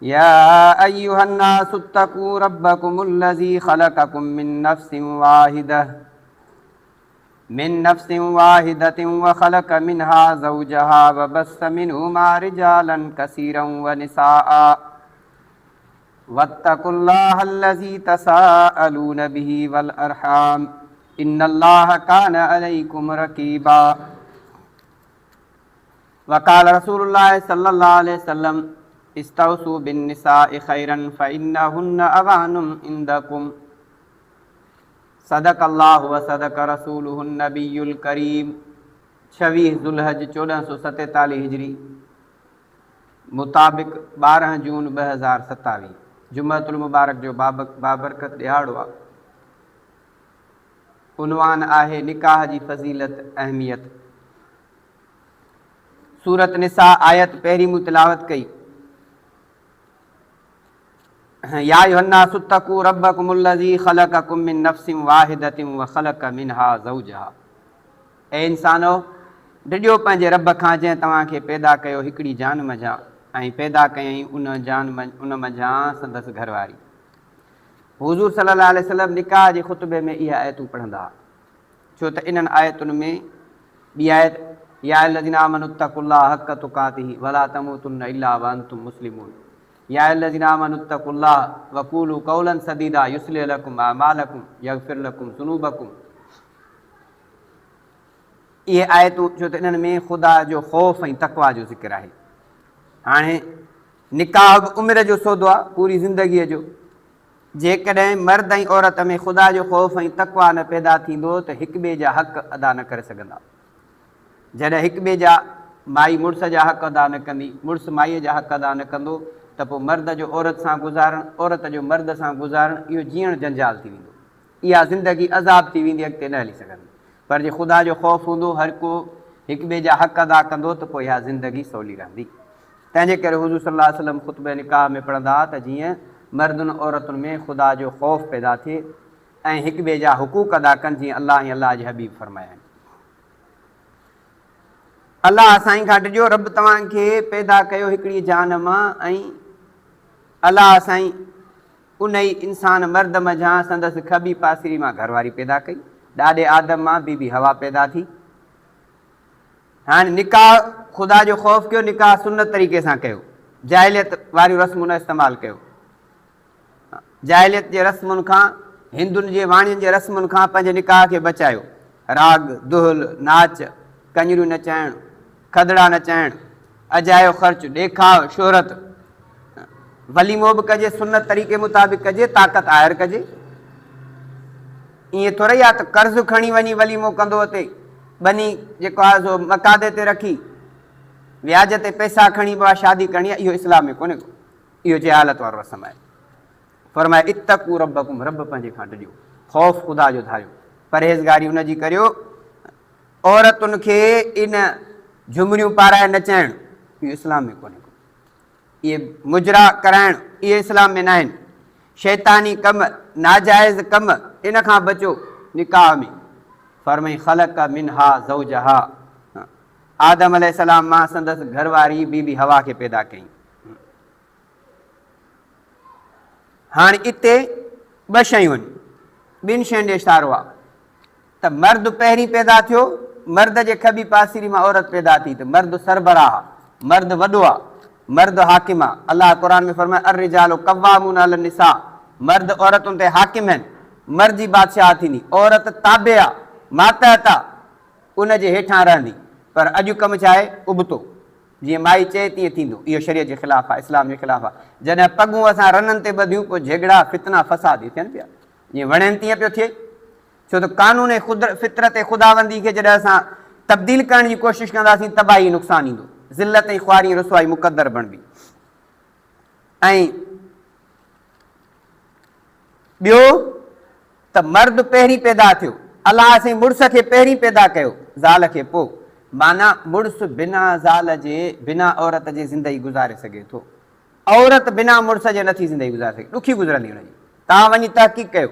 يا أيها الناس اتقوا ربكم الذي خلقكم من نفس واحدة من نفس واحدة وخلق منها زوجها وبث منهما رجالا كثيرا ونساء واتقوا الله الذي تساءلون به والأرحام إن الله كان عليكم رقيبا وقال رسول الله صلى الله عليه وسلم استوصوا بالنساء خيرا فإنهن أوان عندكم صدق الله وصدق رسوله النبي الڪريم ڇويهه ذوالحج 1447 هجري مطابق 12 جون 2027 جمعة المبارڪ جو بابرڪت ڏهاڙو آهي. عنوان آهي نڪاح جي فضيلت اهميت. سورة نساء آيت پهرين مون تلاوت ڪئي. يا ايها الناس اتقوا ربكم الذي خلقكم من نفس واحدة وخلق منها زوجها اي انسانو ڊڄو پنهنجي رب کان جنهن توهان کي پيدا ڪيو هڪڙي جان منجهان ۽ پيدا ڪيائين ان جان ان منجهان سندس گهر واري. حضور صلي الله عليه وسلم نڪاح جي خطبي ۾ اهي آيتون پڙهندا ها ڇو ته انهن آيتن ۾ ٻي آيت يا ايها الذين آمنوا اتقوا الله حق تقاته ولا تموتن الا وانتم مسلمون يا ايها الذين آمنوا اتقوا الله وقولوا قولا سديدا يصلح لكم اعمالكم يغفر لكم ذنوبكم اهي آيتون ڇو ته انهن ۾ خدا جو خوف ۽ تقويٰ جو ذڪر آهي. هاڻي نڪاح به عمر جو سودو آهي، پوري زندگيء جو. جيڪڏهن مرد ۽ عورت ۾ خدا جو خوف ۽ تقويٰ نه پيدا ٿيندو ته هڪ ٻئي جا حق ادا نه ڪري سگهندا. جڏهن هڪ ٻئي جا مائي مڙس جا حق ادا نه ڪندي، مڙس مائيء جا حق ادا نه ڪندو ته پوء مرد جو عورت سان گذارڻ، عورت جو مرد سان گذارڻ اهو جيئڻ جنجال ٿي ويندو. اها زندگي عذاب ٿي ويندي اڳتي نه هلي سگهندي. پر جي خدا جو خوف هوندو، هر ڪو هڪ ٻئي جا حق ادا ڪندو ته پوء اها زندگي سولي رهندي. تنهن جي ڪري حضور صلي الله عليه وسلم خطبه نڪاح ۾ پڙهندا ها ته جيئن مردن عورتن ۾ خدا جو خوف پيدا ٿئي ۽ هڪ ٻئي جا حقوق ادا ڪن جيئن الله ۽ الله جي حبيب فرمايا آهن. الله سائين کان ڊڄو، رب توهان کي پيدا ڪيو هڪڙي جان مان ۽ الله سائين انهي انسان مرد منجهان سندس کٻي پاسري مان گهر واري پيدا ڪئي. ڏاڏي آدم مان بي بي حوا پيدا ٿي. هاڻ نڪاح خدا جو خوف ڪيو، نڪاح سنت طريقي سان ڪيو. جاهليت واريون رسمون نه استعمال ڪيو. جاهليت جي رسمن کان، هندن جي واڻين جي رسمن کان پنهنجي نڪاح کي بچايو. راڳ، دهل، ناچ، ڪڃريون نچائڻ، کدڙا نچائڻ، اجايو خرچ، ڏيکاء، شهرت. وليمو به ڪجي، سنت طريقي مطابق ڪجي، طاقت آهر ڪجي. ائين ٿورئي آ ته قرض کڻي وڃي وليمو ڪندو اتي ٻني جيڪو آ سو مقادي تي رکي وياج تي پئسا کڻي بابا شادي ڪرڻي آ، اهو اسلام ۾ ڪونهي ڪو. اهو جهالت وارو رسم آهي. فرمايو اتقوا ربڪم رب پنهنجي کان ڊڄو، خوف خدا جو ڌاريو، پرهيزگاري ان جي ڪريو، عورتن کي ان جهمريون پارائي نچائڻ اهو اسلام ۾ ڪونهي ڪو. اهي مجرا ڪرائڻ اهي اسلام ۾ ناهن. شيطاني ڪم، ناجائز ڪم ان کان بچو نڪاح ۾. فرمائي خلق منها زوجها آدم عليه السلام مان سندس گهر واري بي بي حوا کي پيدا ڪيائين. هاڻي اتي ٻه شيون آهن، ٻن شين ڏي اشارو آهي ته مرد پهرين پيدا ٿيو، مرد جي کٻي پاسيري مان عورت پيدا ٿي ته مرد سربراهه آهي، مرد وڏو آهي، مرد حاڪم آهي. الله قرآن ۾ فرمايو الرجال قوامون علي النساء مرد عورتن تي حاڪم آهن، مرد جي بادشاهت ٿيندي، عورت تابع آهي، ماتحت آهي، ان جي هيٺان رهندي، پر اڄ ڪم ڇا آهي؟ ابتو. جيئن مائي چئي تيئن ٿيندو. اهو شريعت جي خلاف آهي، اسلام جي خلاف آهي. جڏهن پڳون اسان رنن تي ٻڌيون پوء جهڳڙا، فتنا، فساد اهي ٿين پيا. جيئن وڻين تيئن پيو ٿئي. ڇو ته قانون ۽ فطرت خداوندي کي جڏهن اسان تبديل ڪرڻ جي ڪوشش ڪنداسين تباهي ۽ نقصان ايندو. ذلت ۽ خواري ۽ رسوائي مقدر بڻبي. ۽ ٻيو ته مرد پهرين پيدا ٿيو. الله سائين مڙس کي پهرين پيدا ڪيو، زال کي پوء. معنيٰ مڙس بنا زال جي، بنا عورت جي زندگي گذاري سگهي ٿو. عورت بنا مڙس جي نٿي زندگي گذاري سگهي، ڏکي گذرندي ان جي. توهان وڃي تحقيق ڪيو.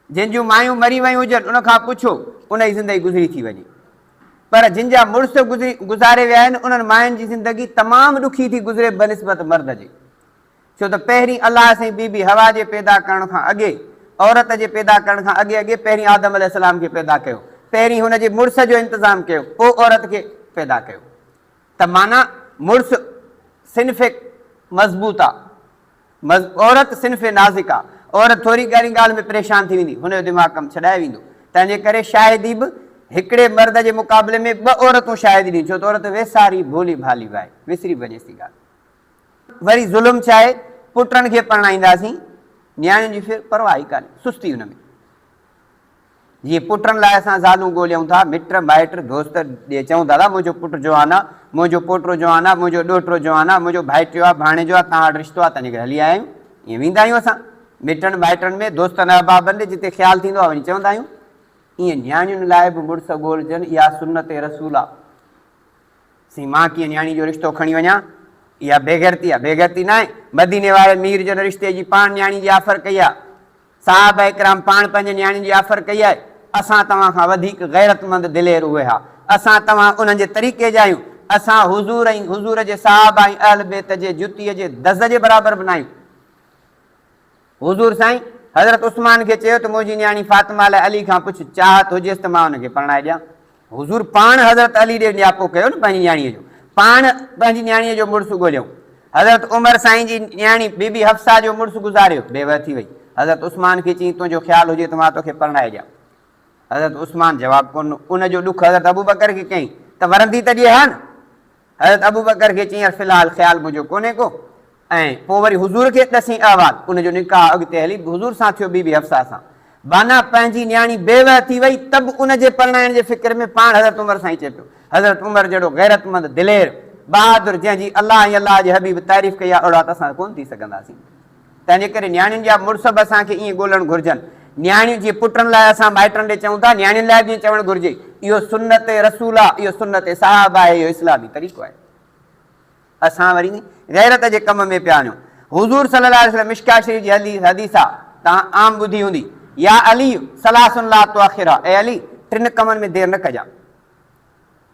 جن جون مايون مري ويون هجن، ان کان پڇو، ان جي زندگي گذري ٿي وڃي. پر جن جا مڙس گذاري ويا آهن، انهن ماين جي زندگي تمام ڏکي ٿي گذري بنسبت مرد جي. ڇو ته پهرين الله سائين بي بي حوا جي پيدا ڪرڻ کان اڳي، عورت جي پيدا ڪرڻ کان اڳي اڳي پهرين آدم عليه السلام کي پيدا ڪيو. پهرين هن جي مڙس جو انتظام ڪيو، پوء عورت کي پيدا ڪيو. ته معنيٰ مڙس صنف مضبوط آ، عورت صنف نازڪ آ. عورت ٿوري ڳاري ڳالهه ۾ پريشان ٿي ويندي، هن جو دماغ ڪم ڇڏائي ويندو. تنهنجي ڪري شاهدي به هڪڙي مرد جي مقابلي ۾ ٻه عورتون شاهدي ڏين، ڇو ته عورت ويساري ڀولي ڀالي به آهي، وسري به وڃيس ٿي ڳالهه. وري ظلم ڇا آهي، پٽن کي پرڻائينداسين، نياڻين جي ڦر پرواهه ئي ڪانهي، سستي ان ۾. جيئن پٽن لاء اسان زالون ڳوليون ٿا، مٽ مائٽ دوست ڏي چئون ٿا ته منهنجو پٽ جوان آ، منهنجو پوٽو جوان آ، منهنجو ڏوهٽو جوان آ، منهنجو ڀائٽيو آ، ڀاڻيجو آ، توهان وٽ رشتو آ، تنهنجي گهر هلي آيا آهيون. ائين ويندا آهيون اسان مٽن مائٽن ۾ دوستن احبابن ڏي جتي خيال ٿيندو آ وڃي چوندا آهيون. ائين نياڻين لاء به مڙس ڳولجن، اها سنت رسول آ. سائين مان ڪيئن نياڻي جو رشتو کڻي وڃان؟ اها بيغيرتي آ. بيغيرتي ناهي. مديني واري مير جن رشتي جي پاڻ نياڻي جي آفر ڪئي آ. صحابه ڪرام پاڻ پنهنجي نياڻين جي آفر ڪئي آهي. اسان توهان کان وڌيڪ غيرتمند دلير اهي ها. اسان توهان انهن جي طريقي جا آهيون. اسان حضور ۽ حضور جي صحابه ۽ اهل بيت جي جتيء جي دز جي برابر به ناهيون. حضور سائين حضرت عثمان کي چيو ته منهنجي نياڻي فاطمه لاء علي کان پڇ، چاهت هجيس ته مان ان کي پرڻائي ڏيان. حضور پاڻ حضرت علي ڏي نياپو ڪيو نه پنهنجي نياڻيء جو. پاڻ پنهنجي نياڻيء جو مڙس ڳوليائون. حضرت عمر سائين جي نياڻي بي بي حفصه جو مڙس گذاريو، بيوه ٿي وئي. حضرت عثمان کي چيائين تنهنجو خيال هجي ته مان توکي پرڻائي ڏيان. حضرت عثمان جواب ڪونه ڏنو. ان جو ڏک حضرت ابوبڪر کي ڪيائين ته ورندي ته ڏي ها نه. حضرت ابوبڪر کي چيائين يار في الحال خيال منهنجو ڪونهي ڪو ۽ پوء وري حضور کي ڏسين احوال ان جو نڪاح اڳتي هلي حضور سان ٿيو بي بي حفصه سان بانا پنهنجي نياڻي بيوه ٿي وئي ته به ان جي پرڻائڻ جي فڪر ۾ پاڻ حضرت عمر سان ئي چئي پيو حضرت عمر جهڙو غيرتمند دلير بهادر جنهن جي الله ۽ الله جي حبيب تعريف ڪئي آهي اهڙا ته اسان ڪونه ٿي سگهنداسين. تنهنجي ڪري نياڻين جا مڙس به اسان کي ائين ڳولڻ گهرجن. نياڻيون جيئن پٽن لاء اسان مائٽن ڏي چئون ٿا، نياڻين لاء به ائين چوڻ گهرجي. اهو سنت رسول آ، اهو سنت صحابه آهي، اهو اسلامي طريقو آهي. اسان وري غيرت جي ڪم ۾ پيا آهيون. حضور صلي الله عليه وسلم مشڪاة شريف جي حديث آ، توهان عام ٻڌي هوندي، يا علي ثلاث لا تؤخرها، اي علي ٽن ڪمن ۾ دير نه ڪجان.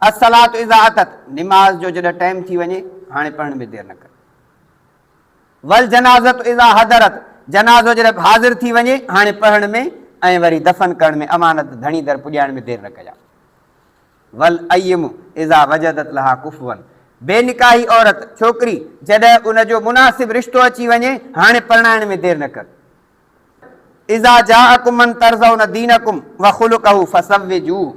الصلاة اذا اتت، نماز جو جڏهن ٽائيم ٿي وڃي، هاڻي پڙهڻ ۾ دير نه ڪر. والجنازة اذا حضرت، جنازو جڏهن حاضر ٿي وڃي، هاڻي پڙهڻ ۾ ۽ وري دفن ڪرڻ ۾ امانت ڌڻي در پڄائڻ ۾ دير نه ڪجان. والايم اذا وجدت لها ڪفوا، بي نڪاحي عورت، ڇوڪري، جڏهن ان جو مناسب رشتو اچي وڃي، هاڻي پرڻائڻ ۾ دير نه ڪر. اذا جاءڪم من ترضون دينڪم وخلقه فزوجوه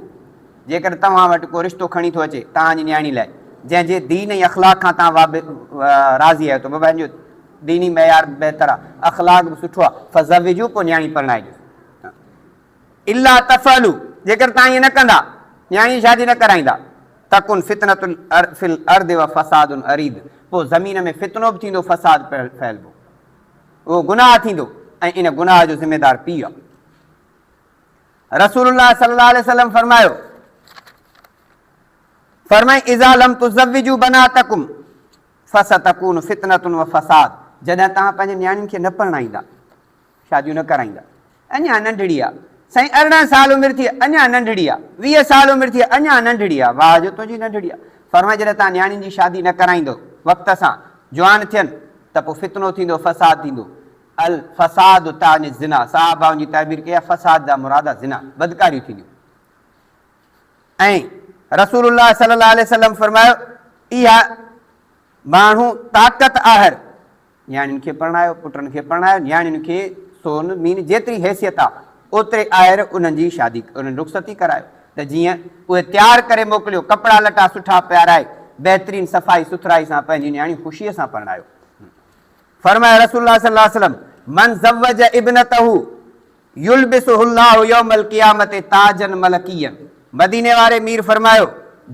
جيڪڏهن توهان وٽ ڪو رشتو کڻي ٿو اچي توهان جي نياڻي لاء جنهن جي دين ۽ اخلاق کان توهان راضي آهيو ته بابا هن جو ديني معيار به بهتر آهي اخلاق به سٺو آهي فزوجوه پوء نياڻي پرڻائجوس الا تفعلوا جيڪڏهن توهان ائين نه ڪندا نياڻي جي شادي نه ڪرائيندا تڪن فتنة في الارض وفساد عريض پوء زمين ۾ فتنو به ٿيندو فساد ڦهلبو اهو گناهه ٿيندو ۽ ان گناهه جو ذميدار پيء آهي. رسول الله صلي الله عليه وسلم فرمايو، فرمائي اذا لم تزوجوا بناتكم فستكون فتنة وفساد جڏهن توهان پنهنجي نياڻين کي نه پرڻائيندا شاديون نه ڪرائيندا اڃا ننڍڙي آ سائين 18 سال عمر ٿي اڃا ننڍڙي آ 20 سال عمر ٿي اڃا ننڍڙي آ واهه جو تنهنجي ننڍڙي آ فرمائي جڏهن توهان نياڻين جي شادي نه ڪرائيندو وقت سان جوان ٿين ته پوء فتنو ٿيندو، فساد ٿيندو. الفساد تعني الزنا، صحابه ان جي تعبير ڪئي آهي، فساد جا مراد آهي زنا، بدڪاريون ٿينديون. ۽ رسول الله صلي الله عليه وسلم فرمايو، اها ماڻهو طاقت آهر نياڻين کي پرڻايو، پٽن کي پرڻايو، نياڻين کي سون مين جيتري حيثيت آهي اوتري آهر انهن جي شادي انهن رخصتي ڪرايو ته جيئن اهي تيار ڪري موڪليو، ڪپڙا لٽا سٺا پيارائي، بهترين صفائي سٿرائي سان پنهنجي نياڻي خوشيء سان پرڻايو. فرمايو رسول الله صلي الله عليه وسلم، من زوج ابنته يلبسه الله يوم القيامة تاجا ملڪيا مديني واري مير فرمايو،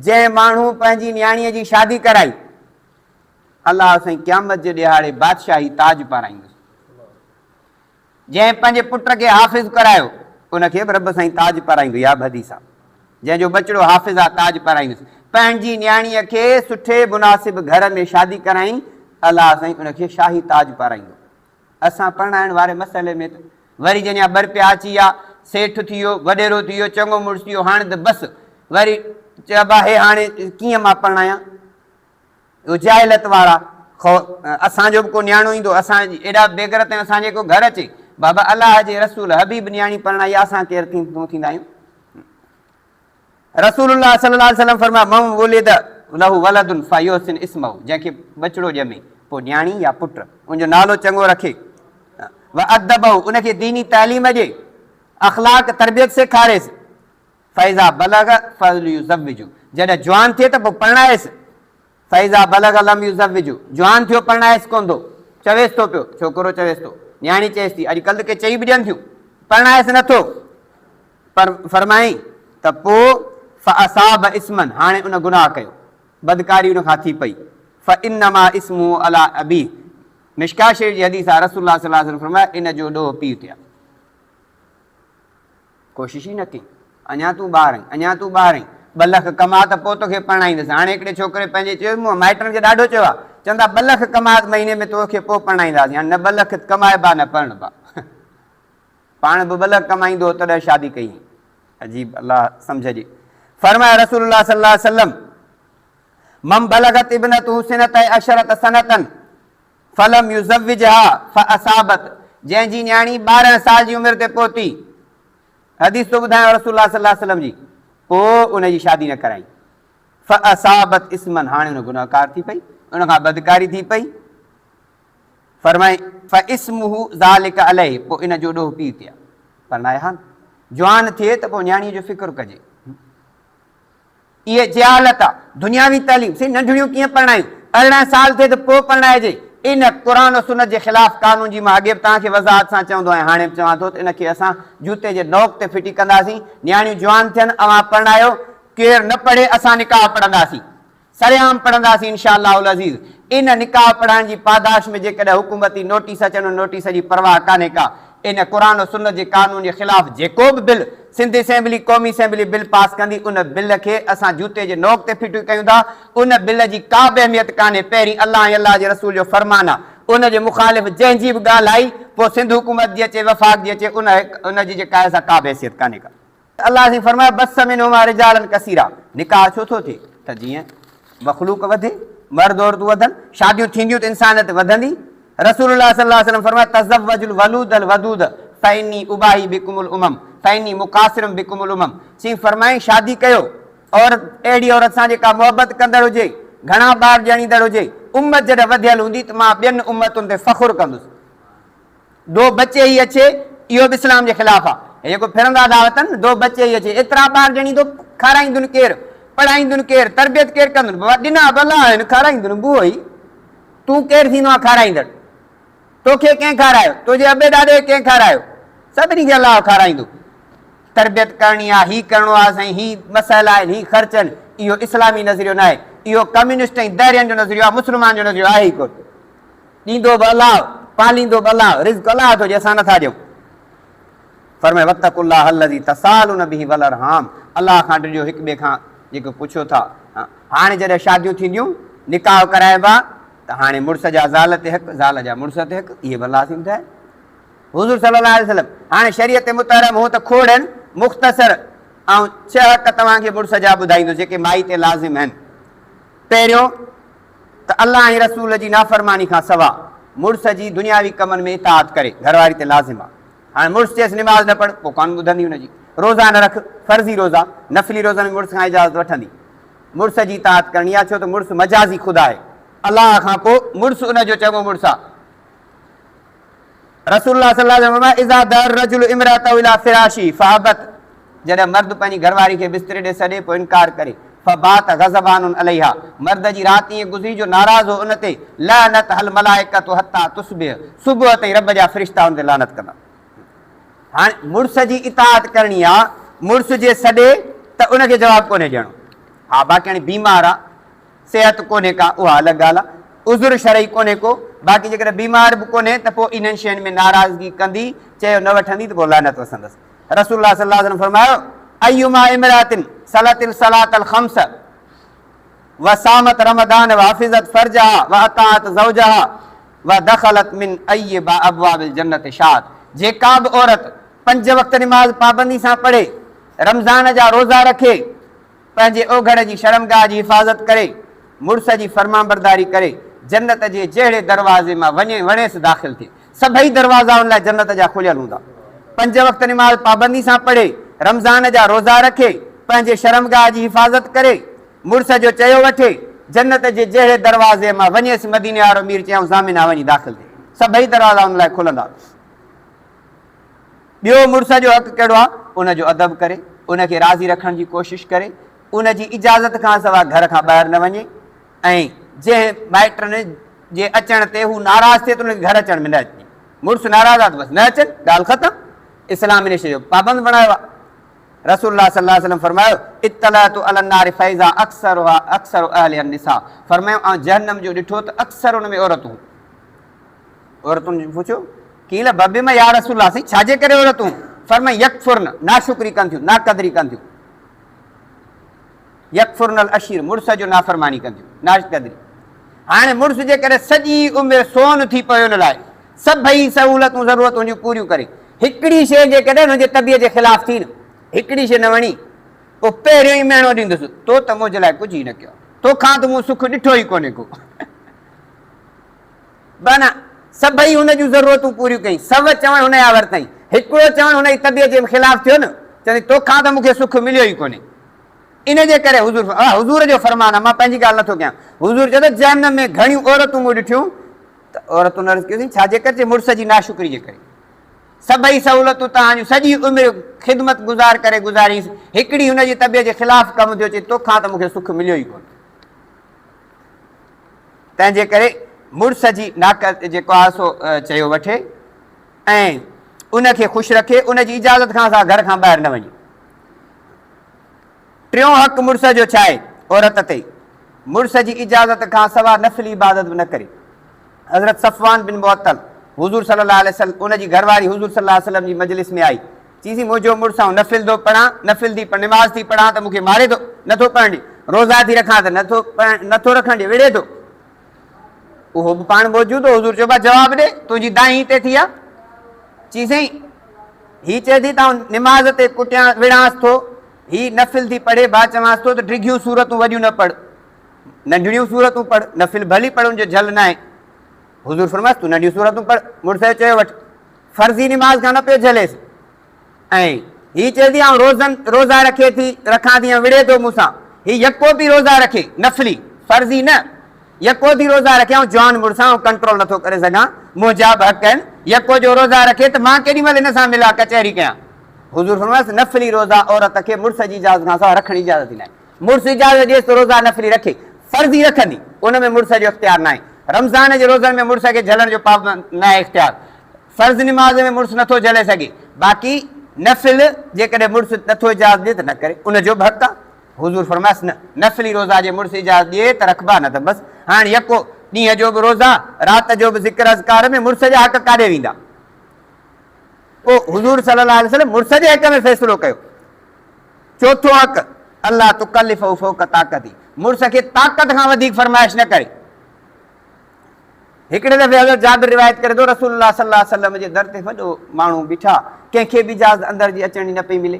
جنهن ماڻهو پنهنجي نياڻيء جي شادي ڪرائي، الله سائين قيامت جي ڏهاڙي بادشاهي تاج پارائيندس. جنهن پنهنجي پٽ کي حافظ ڪرايو، ان کي به رب سائين تاج پارائيندو. اها به حديث آهي. جنهن جو ٻچڙو حافظ آهي، تاج پارائيندس. پنهنجي نياڻيء کي سٺي مناسب گهر ۾ شادي ڪرائين، الله سائين ان کي شاهي تاج پارائيندو. اسان پرڻائڻ واري مسئلي ۾ ته وري جنيا ٻه رپيا اچي ويا، سيٺ ٿي ويو، وڏيرو ٿي ويو، چڱو مڙس ٿي ويو، هاڻي ته بس وري چئبا هي هاڻي ڪيئن مان پرڻايان؟ اهو جاهلت وارا خو اسان جو به ڪو نياڻو ايندو، اسان ايڏا بيغرت آهيون اسان جي ڪو گهر اچي، بابا الله جي رسول حبيب نياڻي پرڻائي آ اسان ڪير ٿيندا آهيون. رسول الله صلي الله عليه وسلم فرمايو، من ولد له ولد فيحسن اسمه، جنهن کي ٻچڙو ڄمي، پوء نياڻي يا پٽ، ان جو نالو چڱو رکي، وادبه، ان کي ديني تعليم ڏي، اخلاق تربيت سيکاريس، فاذا بلغ فليزوجه، جڏهن جوان ٿئي ته پوء پرڻائيس، فاذا بلغ لم يزوجه، جوان ٿيو پرڻائيس ڪونه ٿو، چويس ٿو پيو، ڇوڪرو چويس ٿو، نياڻي چئيس ٿي، اڄڪلهه ته ڪي چئي به ڏين ٿيون، پرڻائيس نٿو. پر فرمائين ته پوء فاصاب اثما هاڻي ان گناهه ڪيو، بدڪاري ان کان ٿي پئي، فانما اثمه علي ابيه، مشڪوة شريف جي حديث آهي، رسول الله صلي الله عليه وسلم فرمايو ان جو ڏوهه پيء تي آهي. ڪوشش ئي نه ڪئي، اڃا تون ٻار آهين، اڃا تون ٻار آهين، ٻه لک ڪماء ته پوء توکي پرڻائيندس. هاڻي هڪڙي ڇوڪري پنهنجي چيو، مون مائٽن کي ڏاڍو چيو آهي، چوندا ٻه لک ڪماء مهيني ۾ توکي پوء پرڻائينداسين، هاڻي نه ٻه لک ڪمائبا نه پرڻبا. پاڻ به ٻه لک ڪمائيندو هو تڏهن شادي ڪئي هئائين. عجيب الله سمجهه جي. فرمايو رسول الله صلي الله عليه وسلم من بلغت ابنته سنتي عشرة سنة فلم يزوجها فاصابت جنهن جي نياڻي 12 سال جي عمر تي پهتي حديث ٿو ٻڌايان رسول الله صلي الله عليه وسلم جي پوء ان جي شادي نه ڪرائي فاصابت اسما هاڻي ان گناهگار ٿي پئي ان کان بدڪاري ٿي پئي فرمائي، فاسمه ذلک عليه پوء ان جو ڏوهه پيء تي آهي. پرڻائي ها نه. جوان ٿئي ته پوء نياڻيء جو فڪر ڪجي. اهي جهالت آ. دنياوي تعليم، سائين ننڍڙيون ڪيئن پرڻايون؟ 18 سال ٿئي ته پوء پرڻائجي. ان قرآن و سنت جي خلاف قانون جي مان اڳي به توهان کي وضاحت سان چوندو آهيان هاڻي به چوان ٿو ته ان کي اسان جوتي جي نوڪ تي ڦٽي ڪنداسين. نياڻيون جوان ٿين اوهان پرڻايو. ڪير نه پڙهي اسان نڪاح پڙهنداسين. سرعام پڙهنداسين انشاء الله العزيز. ان نڪاح پڙهائڻ جي پاداش ۾ جيڪڏهن حڪومتي نوٽيس اچن ان نوٽيس جي پرواهه ڪانهي ڪا. ان قرآن و سنت جي قانون جي خلاف جيڪو به بل سنڌ اسيمبلي قومي اسيمبلي بل پاس ڪندي ان بل کي اسان جوتي جي نوڪ تي ڦٽو ڪيون ٿا. ان بل جي ڪا به اهميت ڪانهي پهرين الله ۽ الله جي رسول جو فرمان آ ان جي مخالف جنهن جي به ڳالهه آئي پوء سنڌ حڪومت جي اچي وفاق جي اچي ان ان جي جيڪا آهي سا ڪا به حيثيت ڪانهي ڪا. الله سائين فرمايو بث منهما رجالا ڪثيرا نڪاح ڇو ٿو ٿئي ته جيئن مخلوق وڌي مرد عورتون وڌن شاديون ٿينديون ته انسانيت وڌندي رسول الله صلي الله عليه وسلم فرمايو تزوج الولود الودود فاني اباهي بكم الامم فاني مقاصر بكم الامم سائين فرمائي شادي ڪيو عورت اهڙي عورت سان جيڪا محبت ڪندڙ هجي گهڻا ٻار ڄڻيندڙ هجي امت جڏهن وڌيل هوندي ته مان ٻين امتن تي فخر ڪندس دو بچي هي اڇي اهو به اسلام جي خلاف آ. هي جيڪو ڦرندا ٿا وتن دو بچي هي اڇي ايترا ٻار ڄڻيندو کارائيندن ڪير پڙهائيندن ڪير تربيت ڪير ڪندن بابا ڏنا به الله آهن کارائيندن به اهو ئي تون ڪير ٿيندو آهين کارائيندڙ توکي ڪنهن کارايو تنهنجي ابي ڏاڏي کي ڪنهن کارايو سڀني کي الله کارائيندو تربيت ڪرڻي آ هي ڪرڻو آ سائين هي مسئلا آهن هي خرچ آهن اهو اسلامي نظريو ناهي اهو ڪميونسٽ ۽ دهرين جو نظريو آ مسلمان جو نظريو آهي ئي ڪونه ڏيندو به الله، پاليندو به الله، رزق الله ٿو ڏي، اسان نٿا ڏيون. فرمايو، واتقوا الله الذي تساءلون به والارحام، الله کان ڊڄو هڪ ٻئي کان جيڪو پڇو ٿا. هاڻي جڏهن شاديون ٿينديون، نڪاح ڪرائبا ته هاڻي مڙس جا زال تي حق، زال جا مڙس تي حق، اهي به الله سين ٻڌايا. حضور صلي الله عليه وسلم، هاڻي شريعت مطهره ۾ هو ته کوڙ آهن، مختصر آئون ڇهه حق توهان کي مڙس جا ٻڌائيندس جيڪي مائي تي لازم آهن. پهريون، ته الله ۽ رسول جي نافرماني کان سوا مڙس جي دنياوي ڪمن ۾ اطاعت ڪري، گهر واري تي لازم آ. هاڻي مڙس چيس نماز نه پڙهه، پوء ڪانه ٻڌندي ان جي. روزا نه رک، فرضي روزا، نفلي روزن ۾ مڙس کان اجازت وٺندي. مڙس جي اطاعت ڪرڻي آ، ڇو ته مڙس مجازي خدا آهي. الله کان پوء مڙس ان جو چڱو مڙس آ. رسول الله صلي الله عليه وسلم فرمايو، اذا دعا الرجل امراته الي فراشه فابت، جڏهن مرد پنهنجي گهر واري کي بستري ڏي سڏي پوء انڪار ڪري، فبات غضبان عليها، مرد جي رات ائين گذري جو ناراض هو ان تي، لعنتها الملائڪة حتي تصبح، صبح تائين رب جا فرشتا ان تي لعنت ڪندا. هاڻي مڙس جي اطاعت ڪرڻي آ، مڙس جي سڏي ته ان کي جواب ڪونهي ڏيڻو. ها باقي هاڻي بيمار آ، صحت ڪونهي ڪا اها الڳ ڳالهه آ، عذر شرعي ڪونهي ڪو، باقي جيڪڏهن بيمار به ڪونهي ته پوء انهن شين ۾ ناراضگي ڪندي، چيو نه وٺندي ته پوء لعنت وسندس. رسول الله صلي الله عليه وسلم فرمايو، ايما امرأة صلت الصلاة الخمس وصامت رمضان وحفظت فرجها واطاعت زوجها ودخلت من اي ابواب الجنة شاءت، جيڪا به عورت پنج وقت نماز پابندي سان پڙهي، رمضان جا روزا رکي، پنهنجي اوگهڙ جي شرمگاهه جي حفاظت ڪري، مڙس جي فرمانبرداري ڪري جنت جي جهڙي دروازي مان وڃي وڻيس داخل ٿئي. سڀئي دروازا ان لاء جنت جا کليل هوندا. پنج وقت نماز پابندي سان پڙهي، رمضان جا روزا رکي، پنهنجي شرمگاهه جي حفاظت ڪري، مڙس جو چيو وٺي، جنت جي جهڙي دروازي مان وڃيس مديني وارو مير چيائون ضامن آ وڃي داخل ٿي. سڀئي دروازا ان لاء کلندا. ٻيو مڙس جو حق ڪهڙو آ؟ ان جو ادب ڪري، ان کي راضي رکڻ جي ڪوشش ڪري، ان جي اجازت کان سواء گهر کان ٻاهر نه وڃي ۽ جنهن مائٽن جي اچڻ تي هو ناراض ٿئي ته ان کي گهر اچڻ ۾ نه اچ ڏي. مڙس ناراض آ ته بس نه اچن، ڳالهه ختم. اسلام ان شيء جو پابند بڻايو آ. رسول الله صلي الله عليه وسلم فرمايو، اطلعت علي النار فاذا اڪثرها اڪثر اهلها النساء فرمايو آئون جهنم جو ڏٺو ته اڪثر ان ۾ عورتون هيون. عورتن پڇيو، قيل ببم يا رسول الله سائين ڇا جي ڪري عورتون؟ فرمايو يڪفرن ناشڪري ڪن ٿيون، ناقدري ڪن ٿيون. يڪفرن العشير مڙس جو نافرماني ڪن ٿيون، ناقدري. هاڻي مڙس جي ڪري سڄي عمر سون ٿي پيو ان لاء سڀئي سهولتون ضرورتون جون پوريون ڪري هڪڙي شيء جيڪڏهن هن جي طبيعت جي خلاف ٿي نه هڪڙي شيء نه وڻي پوء پهريون ئي مهڻو ڏيندس تو ته منهنجي لاء ڪجهه ئي نه ڪيو توکان ته مون سک ڏٺو ئي ڪونهي ڪو. بنا سڀئي هن جون ضرورتون پوريون ڪيائين. سو چوڻ هن جا ورتائين. هڪڙو چوڻ هن جي طبيعت جي خلاف ٿيو نه، چوندي توکان ته مون کي سک مليو ئي ڪونهي. ان جي ڪري حضور حضور جو فرمان آهي، مان پنهنجي ڳالهه نٿو ڪيان. حضور چيو ته جهنم ۾ گهڻيون عورتون مون ڏٺيون ته عورتن عرض ڪيو سائين ڇا جي ڪري؟ چي مڙس جي ناشڪري جي ڪري. سڀئي سهولتون توهان جون سڄي عمر خدمت گذار ڪري گذاريس، هڪڙي هن جي طبيعت جي خلاف ڪم ٿيو، چي توکان ته مون کي سک مليو ئي ڪونهي. تنهن جي ڪري مڙس جي ناڪ جيڪو آهي سو چيو وٺي ۽ ان کي خوش رکي، ان جي اجازت کان سواء گهر کان ٻاهر نه وڃي. ٽيون حق مڙس جو ڇا آهي عورت تي؟ مڙس جي اجازت کان سواء نفلي عبادت به نه ڪري. حضرت صفوان بن معطل حضور صلي الله عليه وسلم ان جي گهر واري حضور صلي الله عليه وسلم جي مجلس ۾ آئي، چيسين منهنجو مڙس آئون نفل ٿو پڙهان، نفل ٿي نماز ٿي پڙهان ته مون کي ماري ٿو، نٿو پڙهڻ ڏي، روزا ٿي رکان ته نٿو پڙهڻ نٿو رکڻ ڏي، وڙهي ٿو. اهو به پاڻ موجود هو، حضور چيو ڀا جواب ڏي، تنهنجي دانهن هتي ٿي آ؟ چيسين هي چئي ٿي ته آئون نماز تي ڪٽيان وڙهانس ٿو، هي نفل ٿي پڙهي، ڀا چوانس ٿو ته ڊگهيون سورتون وڏيون نه پڙهه، ننڍڙيون سورتون پڙهه، نفل ڀلي پڙهه ان جو جهل ناهي. حضور فرمايس تون ننڍيون سورتون پڙهه، مڙس جو چيو وٺ. فرضي نماز کان نه پيو جهليس ۽ هي چئي ٿي آئون روزن روزا رکي ٿي رکان ٿي ۽ وڙهي ٿو مون سان هي يڪو به روزا رکي نفلي فرضي نه يڪو ٿي روزا رکي آئون جوان مڙس آهيان ڪنٽرول نٿو ڪري سگهان منهنجا به حق آهن يڪو جو روزا رکي ته مان ڪيڏي مهل هن سان ملان ڪچهري ڪيان حضور فرمايس نفلي روزا عورت کي مڙس جي اجازت کان سواء رکڻ اجازت ئي ناهي مڙس اجازت ڏيس ته روزا نفلي رکي، فرضي رکندي، ان ۾ مڙس جو اختيار ناهي. رمضان جي روزن ۾ مڙس کي جهلڻ جو پابند ناهي اختيار. فرض نماز ۾ مڙس نٿو جهلي سگهي. باقي نفل جيڪڏهن مڙس نٿو اجازت ڏي ته نه ڪري، ان جو به حق آهي. حضور فرمايس نه، نفلي روزا جي مڙس اجازت ڏئي ته رکبا نه ته بس. هاڻ يڪو ڏينهن جو به روزا، رات جو به ذڪر اذڪار ۾ مڙس جا حق ڪاڏي ويندا؟ پوء حضور صلي الله عليه وسلم مڙس جي حق ۾ فيصلو ڪيو. چوٿون حق، الله تڪلفه فوق طاقته، مڙس کي طاقت کان وڌيڪ فرمائش نه ڪري. هڪڙي دفعي حضرت جابر روايت ڪري ٿو، رسول الله صلي الله عليه وسلم جي در تي وڏو ماڻهو بيٺا، ڪنهن کي به اجازت اندر جي اچڻ جي نه پئي ملي.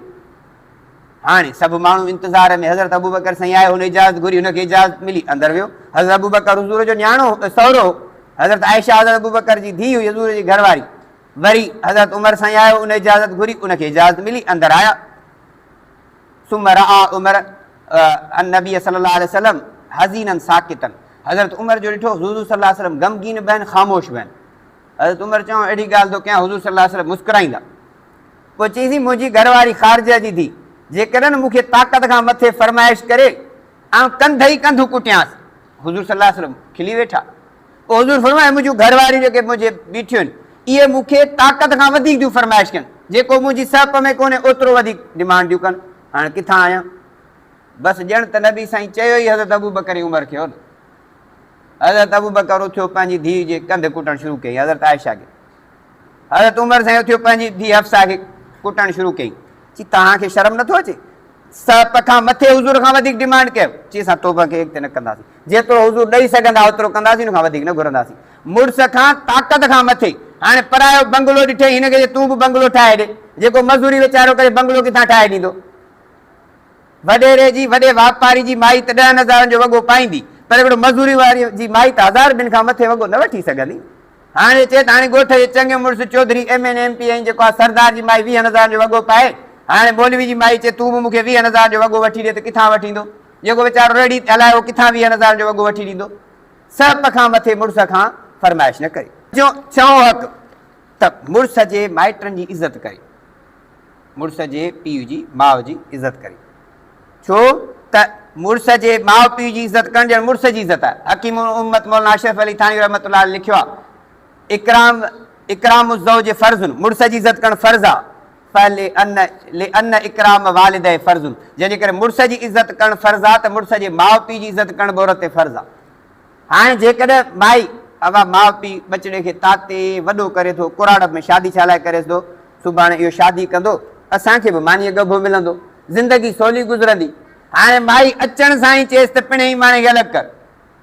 هاڻي سڀ ماڻهو انتظار ۾، حضرت ابوبڪر سائين آيو، هن اجازت گهري، هن کي اجازت ملي، اندر ويو. حضرت ابوبڪر حضور جو نياڻو سهرو هو. حضرت عائشه حضرت ابوبڪر جي ڌيء هئي، حضور جي گهر واري. وري حضرت عمر سائين آيو، ان اجازت گهري، ان کي اجازت ملي، اندر آيا. ثم راى عمر النبي صلي الله عليه وسلم حزينا ساڪتا، حضرت عمر جو ڏٺو حضور صلي الله عليه وسلم غمگين به آهن خاموش به آهن. حضرت عمر چيو اهڙي ڳالهه ٿو ڪيان حضور صلي الله عليه وسلم مسڪرائيندا. پوء چيائين منهنجي گهر واري خارجه جي ڌي جيڪڏهن مون کي طاقت کان مٿي فرمائش ڪري آئون ڪنڌ ئي ڪنڌ ڪٽيانس. حضور صلي الله عليه وسلم کلي ويٺا. پوء حضور فرمايو، منهنجون گهر واريون جيڪي منهنجي بيٺيون آهن، اهي مون کي طاقت کان وڌيڪ ٿيون فرمائش ڪن، جيڪو منهنجي سهپ ۾ ڪونهي اوترو وڌيڪ ڊمانڊ ٿيون ڪن، هاڻ ڪٿان آيان؟ بس ڄڻ ته نبي سائين چيو ئي حضرت ابوبڪر ۽ عمر کي هو نه. حضرت ابوبڪر اٿيو پنهنجي ڌيء جي ڪنڌ ڪٽڻ شروع ڪيائين، حضرت عائشه کي. حضرت عمر سائين اٿيو پنهنجي ڌيء حفصه کي ڪٽڻ شروع ڪيائين. چي توهان کي شرم نٿو اچي؟ سهپ کان مٿي حضور کان وڌيڪ ڊمانڊ ڪيو. چي اسان توبه کي اڳتي نه ڪنداسين. جيترو حضور ڏئي سگهندا اوترو ڪنداسين ان کان وڌيڪ نه گهرنداسين. مڙس کان طاقت کان مٿي. هاڻي پرايو بنگلو ڏٺئي هن کي چي تون به بنگلو ٺاهي ڏي. جيڪو مزوري ويچارو ڪري بنگلو ڪٿان ٺاهي ڏيندو. وڏيري جي وڏي واپاري جي مائي ته ڏهن هزارن جو وڳو پائيندي. پر هڪڙو مزوري واري جي مائي ته هزار ٻن کان مٿي وڳو نه وٺي سگهندي. هاڻي چئي ته هاڻي ڳوٺ جي چڱي مڙس Chaudhry M N M P ۽ جيڪو آ سردار جي مائي ويهن هزارن جو وڳو پائي، هاڻي مولوي جي مائي چئي تون به مون کي ويهن هزارن جو وڳو وٺي ڏي ته ڪٿان وٺي ايندو؟ جيڪو ويچارو ريڙهي تي هلائي اهو ڪٿان ويهن هزارن جو وڳو وٺي ڏيندو؟ سهپ کان مٿي مڙس کان فرمائش نه ڪري. ڇهون حق ته مڙس جي مائٽن جي عزت ڪري. مڙس جي پيء جي ماء جي عزت ڪري. ڇو ته مڙس جي ماء پيء جي عزت ڪرڻ ڄڻ مڙس جي عزت آهي. حڪيم الامت مولانا اشرف علي ٿانوي رحمة الله عليه لکيو آهي، اڪرام اڪرام الزوج فرض، مڙس جي عزت ڪرڻ فرض آهي، فلأن لأن اڪرام والديه فرض، جنهن جي ڪري مڙس جي عزت ڪرڻ فرض آهي ته مڙس جي ماء پيء جي عزت ڪرڻ به عورت تي فرض آهي. هاڻي جيڪڏهن مائي اها ماء پيء ٻچڙي کي تاتي وڏو ڪري ٿو، ڪراڙپ ۾ شادي ڇا لاء ڪريس ٿو؟ سڀاڻي اهو شادي ڪندو، اسان کي به مانيء ڳڀو ملندو، زندگي سولي گذرندي. هاڻي مائي اچڻ سان ئي چيس ته پڻهين ماڻي کي الڳ ڪر.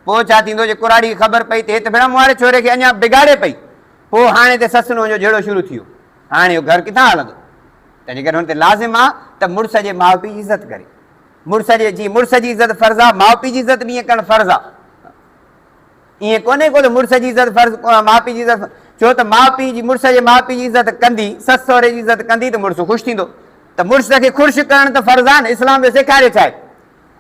پوء ڇا ٿيندو جي ڪراڙي کي خبر پئي ته هي ته ڀيڻا مون واري ڇوري کي اڃا بگاڙي پئي. پوء هاڻي ته سس نونهن جو جهيڙو شروع ٿي ويو. هاڻي اهو گهر ڪٿان هلندو؟ تنهنجي ڪري هن تي لازم آ ته مڙس جي ماء پيء جي عزت ڪري. مڙس جي جيئن مڙس جي عزت فرض آ، ماء پيء جي عزت به ائين ڪرڻ فرض آ. ائين ڪونهي ڪو ته مڙس جي عزت فرض ماء پيء جي عزت ڇو ته ماء پيء جي مڙس جي ماء پيء جي عزت ڪندي، سس سهري جي عزت ڪندي ته مڙس خوش ٿيندو. ته مڙس کي خوش ڪرڻ ته فرض آ نه، اسلام جو سيکاريو ڇا آهي؟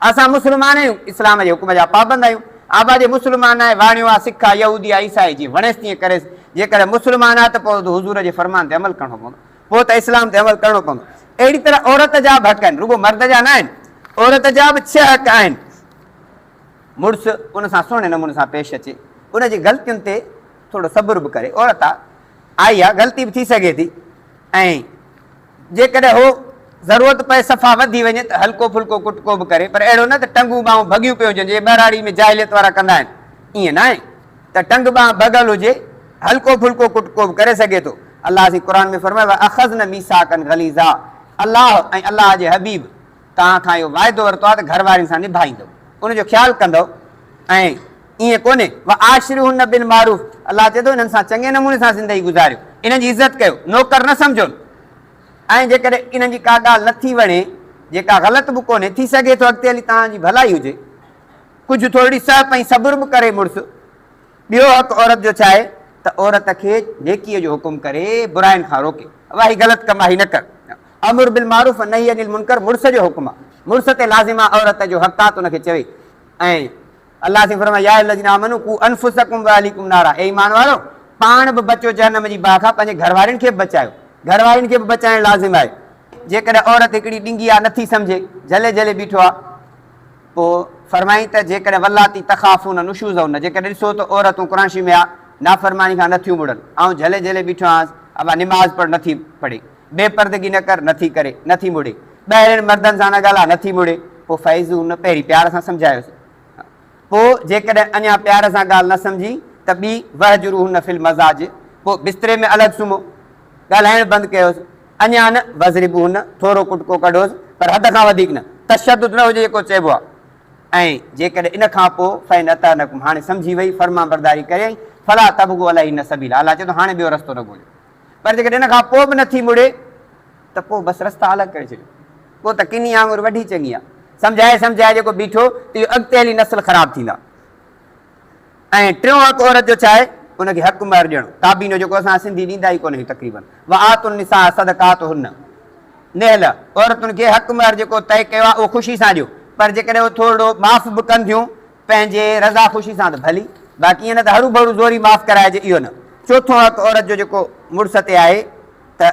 اسان مسلمان آهيون، اسلام جي حڪم جا پابند آهيون. آبا جي مسلمان آهي، واڻيو آ، سک آ، يهودي آ، عيسائي جيئن وڻيس تيئن ڪريس. جيڪڏهن مسلمان آ ته پوء حضور جي فرمان تي عمل ڪرڻو پوندو. پوء ته اسلام تي عمل ڪرڻو پوندو. اهڙي طرح عورت جا به حق آهن، رڳو مرد جا نه آهن. عورت جا به ڇهه حق آهن. مڙس ان سان سهڻي نموني سان پيش اچي، ان جي غلطين تي ٿورو صبر به ڪري. عورت آ، آئي آ، غلطي به ٿي سگهي ٿي ۽ جيڪڏهن هو ضرورت پئي صفا وڌي وڃي ته هلڪو ڦلڪو ڪٽڪو به ڪري، پر اهڙو نه ته ٽنگون ٻانهون ڀڳيون پيون هجن، جيئن ٻهراڙي ۾ جاهليت وارا ڪندا آهن، ائين ناهي ته ٽنگ ٻانهن ڀڳل هجي، هلڪو ڦلڪو ڪٽڪو به ڪري سگهي ٿو. الله سائين قرآن ۾ فرمايو، واخذن ميثاقا غليظا الله ۽ الله جي حبيب توهان کان اهو واعدو ورتو آهي ته گهر وارين سان نڀائيندؤ، ان جو خيال ڪندؤ ۽ ائين ڪونهي، وعاشروهن بالمعروف الله چئي ٿو انهن سان چڱي نموني سان زندگي گذاريو، انهن جي عزت ڪيو، نوڪر نه سمجهون ۽ جيڪڏهن انهن جي ڪا ڳالهه نٿي وڻي جيڪا غلط به ڪونهي، ٿي سگهي ٿو اڳتي هلي توهان جي ڀلائي هجي، ڪجهه ٿورڙي سهپ ۽ صبر به ڪري مڙس. ٻيو حق عورت جو ڇا آهي ته عورت کي نيڪيء جو حڪم ڪري، براين کان روڪي. ابا هي غلط ڪم آهي هي نه ڪر. امر بالمعروف نهي عن المنڪر مڙس جو حڪم آهي. مڙس تي لازم آهي عورت جو حق آهي ته ان کي چوي ۽ الله سائين فرمايو يا ايها الذين آمنوا قوا انفسڪم واهليڪم نارا اي ايمان وارو پاڻ به بچو جهنم جي باهه کان پنهنجي گهر وارين کي به بچايو. گهر وارين کي به بچائڻ لازم آهي. جيڪڏهن عورت هڪڙي ڏنگي آهي نٿي سمجهي جهلي جهلي بيٺو آهي. پوء فرمايائين ته جيڪڏهن واللاتي تخافون نشوزهن جيڪڏهن ڏسو ته عورتون قرآن شريف ۾ آ نافرماني کان نٿيون مڙن، آئون جهلي جهلي بيٺو آهيانس، ابا نماز پڙهه نٿي پڙهي، بي پردگي نه ڪر نٿي ڪري، نٿي مڙي، ٻاهرين مردن سان نه ڳالهاء نٿي مڙي، پوء فعظوهن پهرين پيار سان سمجهايوس، پوء جيڪڏهن اڃا پيار سان ڳالهه نه سمجهي ته ٻي واهجروهن في المضاجع پوء بستري ۾ الڳ سمهو، ڳالهائڻ بند ڪيوس. اڃا نه وضربوهن، ٿورو ڪٽڪو ڪڍوس، پر حد کان وڌيڪ نه، تشدد نه هجي جيڪو چئبو آهي. ۽ جيڪڏهن ان کان پوء فإن اطعنڪم هاڻي سمجهي وئي، فرمانبرداري ڪريائين، فلا تبغوا عليهن سبيلا الله چئي ٿو هاڻي ٻيو رستو نه ڳوليو. پر جيڪڏهن ان کان پوء به نه ٿي مڙي ته پوء بس رستا الڳ ڪري ڇڏيو. پوء ته ڪني آڱر وڍي چڱي آهي. سمجهائي سمجهائي جيڪو بيٺو ته اهو اڳتي هلي نسل خراب ٿيندا. ۽ ٽيون حق عورت جو ڇا آهي؟ ان کي حق مهر ڏيڻ، ڪابينو جيڪو اسان سنڌي ڏيندا ئي ڪونه آهيون تقريباً. وآتوا النساء صدقاتهن نحله، عورتن کي حق مهر جيڪو طئي ڪيو آهي اهو خوشي سان ڏيو، پر جيڪڏهن اهو ٿورڙو معاف به ڪن ٿيون پنهنجي رضا خوشي سان ته ڀلي، باقي ائين نه ته هروڀرو زوري معاف ڪرائجي اهو نه. چوٿون حق عورت جو جيڪو مڙس تي آهي ته.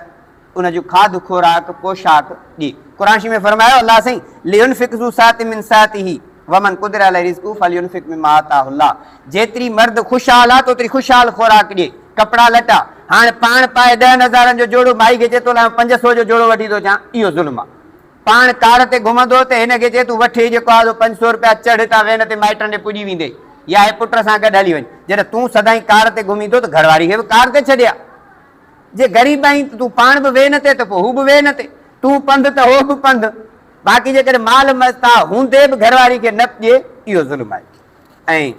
ان جو کاڌ خوراڪ، پوشاڪ، ڏي. قرآن شريف ۾ فرمايو الله سائين، لينفق ذو سعة من سعته ومن قدر عليه رزقه فلينفق مما آتاه الله جيتري مرد خوشحال آ ته اوتري خوشحال خوراڪ ڏي، ڪپڙا لٽا. هاڻ پاڻ پائي ڏهن هزارن جو جوڙو مائي کي چئي تو لاء آئون 500 جو جوڙو وٺي ٿو اچان، اهو ظلم آ. پاڻ ڪار تي گهمندو ته هن کي چئي تون وٺ هي جيڪو آ سو 500 رپيا چڙهه هتان وين تي مائٽن ڏي پڄي ويندين يا هي پٽ سان گڏ هلي وڃ. جڏهن تون سدائين ڪار تي گهمين ٿو ته گهرواري کي به ڪار تي ڇڏي آ. جي غريب آهين ته تون پاڻ به وين تي ته پوء هو به وين تي، تون پنڌ ته هو به پنڌ. باقي جيڪڏهن مال متاع هوندي به گهرواري کي نه ڏئي اهو ظلم آهي. ۽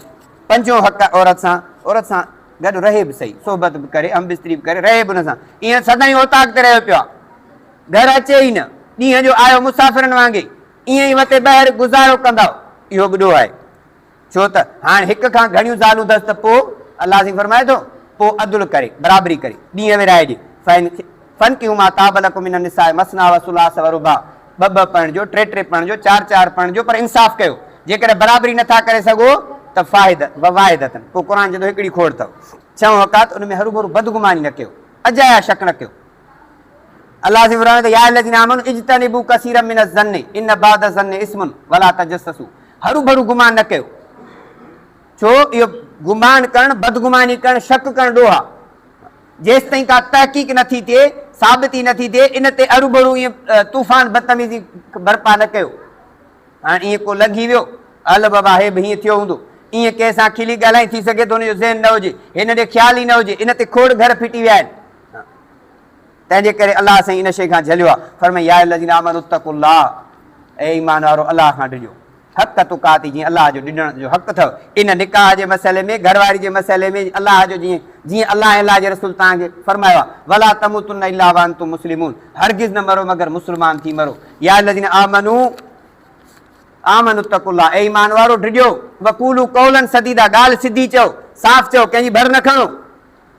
پنجون حق عورت سان، عورت سان گڏ رهي به سهي، صحبت به ڪري، هم بستري به ڪري، رهي به ان سان. ائين سدائين اوطاق تي رهيو پيو آهي، گهر اچي ئي نه، ڏينهن جو آيو مسافرن وانگي، ائين ئي وتي ٻاهر گذارو ڪندا، اهو به ڏوهه آهي. ڇو ته هاڻ هڪ کان گهڻيون زالون اٿس ته پوء الله سائين فرمائي ٿو پوء عدل ڪري، برابري ڪري، ڏينهن ورهائي ڏي. فإن فانڪحوا ما طاب لڪم من النساء مثنيٰ وثلاث ورباع ٻه ٻه پرڻجو، ٽي ٽي پرڻجو، چار چار پرڻجو پر انصاف ڪيو. جيڪڏهن برابري نٿا ڪري سگهو ته فاحده وواحدة پوء قرآن چوندو هڪڙي کوڙ اٿو. ڇهون حق آ ته ان ۾ هروڀرو بدگماني نه ڪيو، اجايا شڪ نه ڪيو. الله سائين فرمائي ٿو يا الذين آمنوا اجتنبوا كثيرا من الظن ان بعض الظن اثم ولا تجسسوا هروڀرو گمان نه ڪيو. ڇو اهو گمان ڪرڻ، بدگماني ڪرڻ، شڪ ڪرڻ ڏوهه آ. جيستائين ڪا تحقيق نه ٿي ٿئي، ثابتي نه ٿي ٿئي، ان تي اروڀرو ائين طوفان بدتميزي برپا نه ڪيو. هاڻ ائين ڪو لنگهي ويو، هل بابا هي به هيئن ٿيو هوندو. ائين ڪنهن سان کلي ڳالهائين، ٿي سگهي ٿو هن جو ذهن نه هجي، هن ڏي خيال ئي نه هجي، ان تي کوڙ گهر ڦٽي ويا آهن. تنهن جي ڪري الله سائين ان شيء کان جهليو آهي. فرمائي يا الذين آمنوا اتقوا الله اي ايمان وارو الله کان ڊڄو. حق تقاته جيئن الله جو ڊڄڻ جو حق اٿو. ان نڪاح جي مسئلي ۾ گهر واري جي مسئلي ۾ الله جو جيئن جيئن الله ۽ الله جي رسول توهان کي فرمايو آهي ولا تموتن الا وانتم مسلمون هرگز نه مرو مگر مسلمان ٿي مرو. يا الذين آمنوا آمنوا اتقوا الله اي ايمان وارو ڊڄو وقولوا قولا سديدا ڳالهه سڌي چئو صاف چئو ڪنهن جي ڀر نه کڻو.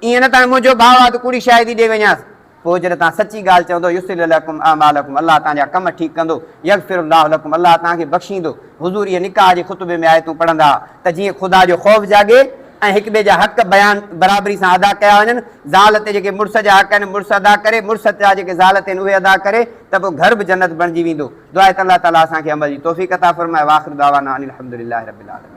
ائين نه ته هاڻي منهنجو ڀاء آ ته ڪوڙي شاهدي ڏئي وڃانس. پوء جڏهن توهان سچي ڳالهه چوندؤ، يصلح لڪم اعمالڪم، الله توهان جا ڪم ٺيڪ ڪندو، يغفر الله لڪم، الله توهان کي بخشيندو. حضور اهي نڪاح جي خطبي ۾ آيتون پڙهندا ها ته جيئن خدا جو خوف جاڳي ۽ هڪ ٻئي جا حق بيان برابري سان ادا ڪيا وڃن. زال تي جيڪي مڙس جا حق آهن مڙس ادا ڪري، مڙس جا جيڪي زال تي آهن اهي ادا ڪري ته پوء گهر به جنت بڻجي ويندو. دعا آهي ته الله تعاليٰ اسان کي عمل جي توفيق عطا فرمائي. واخر دعوانا ان الحمدلله رب العالمين.